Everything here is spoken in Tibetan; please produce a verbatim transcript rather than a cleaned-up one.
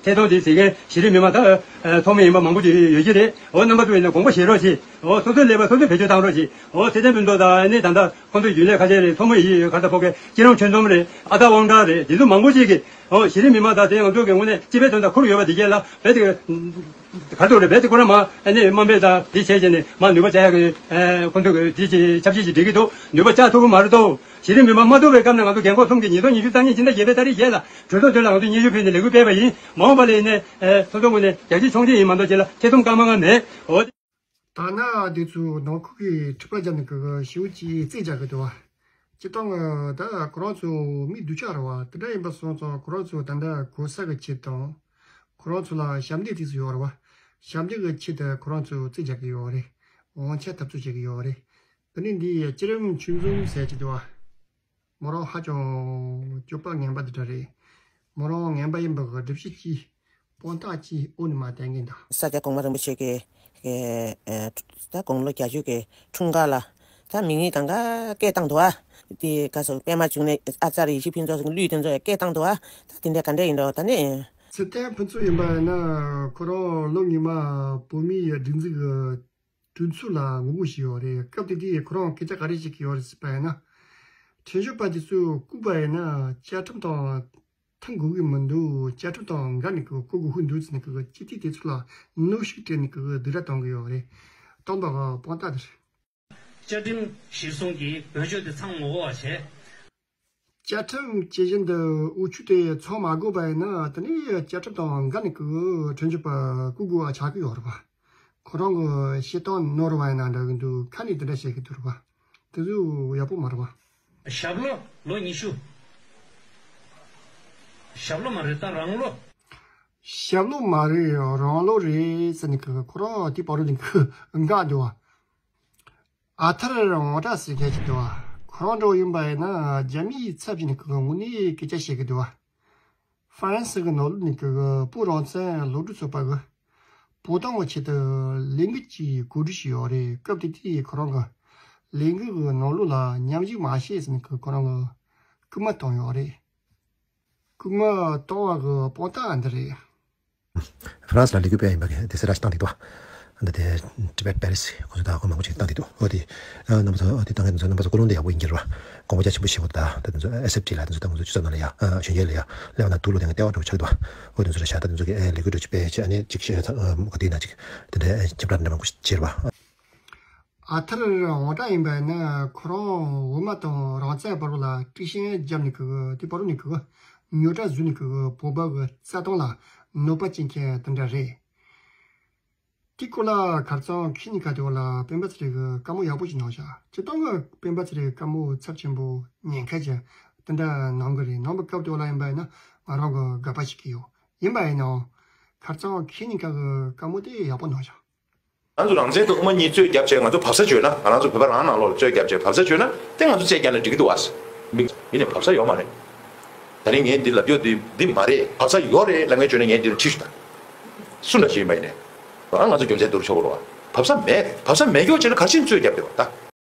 ཐད་གཏོང་དེ་བྱེད་མཁན་གཞི་རིམ་མི་མང་ད་ཚོགས་མི་ཡིན་པ་མང་པོ་ཅིག་ཡོད་ཀྱི་རེད། འོ་རྣམ་པ་ཚོ་ཡིན་ན་དགོངས་པ་བཞེས་རོགས་བྱེད། འོ་སོ་སོའི་ཀླད་པ་སོ་སོས་བེད་སྤྱོད་བཏང་རོགས་བྱེད། འོ་ཚེ་བརྟན་ཕུན་ཚོགས་དང་ཨ་ནི་ད་ལྟ་ཁོང་ཚོའི་རྒྱུན་ལས་ཁ་ཤས་རེད། མཚོ་མོ་ཡི་ག་ད་ཕོ་སྐད་སྐྱིད་རོང་ཆོས་འཛོམས་རེད། ཨ་ད་དབང་གྲགས་རེད། དེ་ཚོ་མང་པོ་ཅིག་གིས་འོ་གཞི་རིམ་མི་མང་དང་དེ་ང་ཚོ་གི་ངོས་ནས་སྤྱི་པའི་དོན་དང་ཁུར་ཡོད་པ་དེ་རྒྱལ་ལ་བེད་དེ་ག་རེ་འདུག་རེད། བེད་དེ་ཁོ་རང་མ་ཨ་ནི་དམའ་འབེབས་དང་དེ་བྱས་བྱས་ནས་མ་ནུས་པ་བྱ་ཡག་གི་ཁོང་ཚོ་གི་དེ་ཅིག་ཆབ་སྲིད་ཅིག་སྒྲིག་གི་འདུག་ནུས་པ་བཅག་ཐུབ་ཀྱི་མ་རེད་དོ། གཞི་རིམ་མི་མང་མ་ཐུབ་པའི་སྐབས་ནས་ང་ཚོ་རྒན་འཁོགས་གསུམ་གྱིས་ཉིས་སྟོང་ཉི་ཤུ་རྩ་གཉིས་ཕྱི་ཟླ་བརྒྱད་པའི་ཏ་རིག་བརྒྱད་ལ་གྲོས་ཚོགས་དེ་ལ་ང་ཚོ་སྙན་ཞུ་ཕུལ་ནས་ལས་འགུལ་སྤེལ་བ་ཡིན། མ་འོངས་པ་ལ་ཡིན་ནའི་ཨེ་སོ་སོ་ངོས་ནས་རྒྱ་ཆེ་ཆུང་ཆེ་ཡིན་མ་གཏོགས་ཅིག་ལ་ཐེ་ཚོམ་བཀའ་མ་ང་མེད། འོ། ད་ནི་དེ་ཚོ་ནང་ཁུལ་གྱི་འཁྲུག་པ་བརྒྱབ་ནས་གི་ཞེ་པོ་ཅིག་རྩིས་རྒྱག་གི་འདུག་བ། སྤྱིར་བཏང་ད་ཁོ་རང་ཚོ་མི་སྡུག་ཅག་རེད་བ། དེ་འདྲ་ཡིན་པ་སོང་ཙང་ཁོ་རང་ཚོ་ད་ལྟ་གོ་ས་གི་ཆེད་དང་། ཁོ་རང་ཚོ་ལ་ཞབས་འདེགས་དེ་ཚོ་ཡོད་རེད་བ། ཞབས་འདེགས་ཀྱི་ཆེད་དུ་ཁོ་རང་ཚོ་རྩིས་རྒྱག་གི་ཡོད་རེད། དབང་ཆ་འཐབ་རྩོད་བྱེད་ཀྱི་ཡོད་རེད། དེ་ནས་འདི་སྐྱིད་རིམ་ཆོས་འཛོམས་ཟེར་གྱི་འདུག་བ། མོ་རང་ཧ་ཅང་སྤྱོད་པ་ངན་པ་འདི་འདྲ་རེད། མོ་རང་ངན་པ་ཡིན་པ་གི་སྒྲུབ་བྱེད་ཀྱི་དཔང་རྟགས་ཀྱི་འོག་ནས་མར་བསྟན་གྱིན་གདའ། ས་སྐྱ་གོང་མ་རིན་པོ་ཆེ་གི་གི་ཨེ་ད་དགུང་ལོ་བརྒྱད་ཅུ་གི་འཁྲུངས་སྐར་ལ་ད་མི་ངན་གང་ག་སྐད་བཏང་འདུག་ཨ། དེ་ག་སོ་པད་མ་བྱུང་ནས་ཨ་ཙར་ཡེ་ཤེས་ཕུན་ཚོགས་སུ་གླུད་དེ་ཚོ་སྐད་བཏང་འདུག་ཨ། ད་དེ་འདྲ་ག་འདྲ་ཡིན་འགྲོ་ད་ནི། ཚེ་བརྟན་ཕུན་ཚོགས་ཡིན་པ་ཡིན་ན་ཁོ་རང་ལོ་སྔོན་མ་བོད་མིའི་སྒྲིག་འཛུགས་ཀྱི་གྲོས་ཚོགས་ལ་ངོ་རྒོལ་བྱས་ཡོད་རེད། སྐབས་དེ་དུས་ཁོ་རང་སྐད་ཆ་ག་རེ་བཤད་ཀྱི་ཡོད་རེད་ཟེར་བ་ཡིན་ན། ཁྲིམས་ཞིབ་པ་དེ་ཚོས་བཀུག་པ་ཡིན་ན་བཅའ་ཁྲིམས་དང་མཐུན་དགོས་ཀྱི་མི་འདུག་བཅའ་ཁྲིམས་དང་འགལ་ནས་ཀྱི་བཀུག་དགོས་ཀྱི་འདུག་ཟེར་ནས་ཀྱི་སྤྱི་འཐུས་དེ་ཚོ་ལ་གནོན་ཤུགས་སྤྲད་ནས་ཀྱི་སྡིགས་ར་གཏོང་གི་ཡོད་རེད། གཏོང་བ་གི་དཔང་རྟགས་དེ་རེད། བཅའ་ཁྲིམས་གཞིར་བཟུང་གིས་བེད་སྤྱོད་དེ་ཚང་མ་འོག་བྱས། བཅའ་ཁྲིམས་ཇི་བཞིན་དུ་འོས་ཆོས་དེ་ཚང་མ་དགོས་པ་ཡིན་ན་དེ་ནས་བཅའ་ཁྲིམས་དང་འགལ་ནས་ཀྱི་ཁྲིམས་ཞིབ་པ་བཀུག་དགོས་པ་ཆགས་ཀྱི་ཡོད་རེད་པ། ཁོ་རང་གི་བཤད་སྟངས་ནོར་བ་ཡིན་ན་འདྲ་གི་འདུག་ཁ་ནས་དེ་འདྲ་བཤད་ཀྱི་འདུག་རེད་པ། དེ་ཚོ་ཡག་པོ་མ་རེད་པ། ཞབས་ལོ་ལོ་ཉི་ཤུ། ཞབས་ལོ་མ་རེད་ད་རང་ལོ། ཞབས་ལོ་མ་རེད་རང་ལོ་རེད་ཟེར་ནས་ཀྱི་ཁོ་རང་དེ་བར་དུ་ནས་ཀྱི་འགག་འདུག་བ། ཨ་ཐར་རང་འོ་ཏྲ་ཟེར་མཁན་ཅིག་འདུག་བ། ཁོ་རང་འདྲ་བོ་ཡིན་པ་ཡིན་ན་རྒྱ་མིའི་ཚབ་བྱས་ནས་ཀྱི་དངོས་གནས་སྐད་ཆ་བཤད་ཀྱི་འདུག་བ། ཧྥ་རན་སི་གི་ནང་ལོགས་ནས་ཀྱི་བོད་རང་བཙན་སློབ་ཕྲུག་ཚོགས་པ་གི་བོད་དོན་གྱི་ཆེད་དུ་ལས་འགུལ་གྱི་གོ་སྒྲིག་ཞུས་ཡོད་རེད། སྐབས་དེ་དུས་ཁོ་རང་གི་ལས་འགུལ་གྱི་ནང་ལོགས་ལ་མཉམ་ཞུགས་མ་བྱེད་ཟེར་ནས་ཀྱི་ཁོ་རང་གི་སྐུལ་མ་བཏང་ཡོད་རེད། སྐུལ་མ་བཏང་བ་གི་དཔང་རྟགས་འདི་རེད། ཧྥ་རན་སི་ལ་ལས་འགུལ་སྤེལ་ཡིན་པ་གི་དེ་སེ་ར་ཞིག་བཏང་འདུག་པ། འདི་དེ་ཊི་བེཊ་པེ་རི་སི་ཁོ་ཚོ་ད་ཁོ་མང་པོ་ཞིག་བཏང་འདུག་འོ་དེ་རྣམ་པ་ཚོ་འོ་དེ་བཏང་མཁན་ཚོ་རྣམ་པ་ཚོ་ཀུན་སློང་དེ་ཡག་པོ་ཡིན་གྱི་རེད་པ། དགོངས་པ་རྒྱ་ཆེན་པོ་བཞེས་དགོས་ད། ད་དེ་ཚོ་ཨེ་སི་ཨེཕ་ཊི་ལ་དེ་ཚོ་ད་ང་ཚོ་ཆུ་ཚོད་ནང་ལ་ཡ་གཞོན་སྐྱེས་ལ་ཡ་སླེབས་ན་དུག་ལོག་དེ་ང་ལྟེ་བ་འགྲོ་ཆགས་འདུག་འོ་དེ་ཚོ་ལ་བཞག་ད་དེ་ཚོ་གི་ལས་འགུལ་འགྲོ་ཆུ་བེད་ཆ་ནས་ཅིག་ཤེས་ད་ག་དུས་ན་ཅིག་དེ་འདྲ་ཁྱབ་བསྒྲགས་འདྲ་མང་པོ་བྱེད་རེད་པ། ཨ་ཐར་འོ་ཏྲ་ཡིན་པ་ཡིན་ན་ཁོ་རང་འོ་མ་དང་རང་བཙན་བར་ལ་དཀྲུག་ཤིང་བརྒྱབ་ནས་ཀྱི་དེ་བར་ནས་ཀྱི་རྙོག་དྲ་བཟོས་ནས་ཀྱི་བོད་པ་གི་རྩ་དོན་ལ་གནོད་པ་བྱེད་མཁན་དེ་འདྲ་རེད། དེ་སྐོར་ལ་ཁ་རྩང་ཁེ་ཉིན་ཁ་དེ་བ་ལ་སྤེན་པ་ཚེ་རིང་གི་བཀའ་མོལ་ཡག་པོ་ཞིག་གནང་བཞག་སྤྱིར་བཏང་གི་སྤེན་པ་ཚེ་རིང་བཀའ་མོལ་ཚབས་ཆེན་པོ་ཉེན་ཁ་ཅན་དེ་འདྲ་གནང་གི་རེད། གནང་བའི་སྐབས་དེ་བ་ལ་ཡིན་པ་ཡིན་ན་ང་རང་གི་དགག་པ་བྱེད་ཀྱི་ཡོད། ཡིན་པ་ཡིན་ནའང་ཁ་རྩང་ཁེ་ཉིན་ཁ་གི་བཀའ་མོལ་དེ་ཡག་པོ་གནང་བཞག་ང་ཚོ་རང་བཙན་དང་དབུ་མ་གཉིས་རྩོད་རྒྱབ་བྱས་ང་ཚོ་བབས་ས་བྱོས་ན་ང་རང་ཚོ་བོད་པ་རང་ནང་ལོགས་ལ་རྩོད་རྒྱབ་བྱས་བབས་ས་བྱོས་ན་དེ་ང་ཚོ་རྩོད་རྒྱབ་ན་འགྲིག་གི་འདུག་བ། མི་མི་ནས་བབས་ས་ཡོད་མ་རེད། ད་རིང་ངས་འདི་ལབ་རྒྱུ་འདི་འདི་མ་རེད། བབས་ས་ཡོད་རེད་ལབ་མཁན་བྱོས་ན་ངས་འདི་ལ་ཁྲིད་ཞུ་དང་། སུ་འདྲ་ཞིག་ཡིན་པ་ཡིན་ནས། ང་ང་ཚོ་རྒྱུ་མཚན་བསྡུར་ཆོག་གི་རེད་བ། བབས་ས་མེད། བབས་ས་མེད་རྒྱུ་བྱས་ན་ག་རེ་བྱས་ནས་རྩོད་རྒྱབ་བསྡད་པ་ད།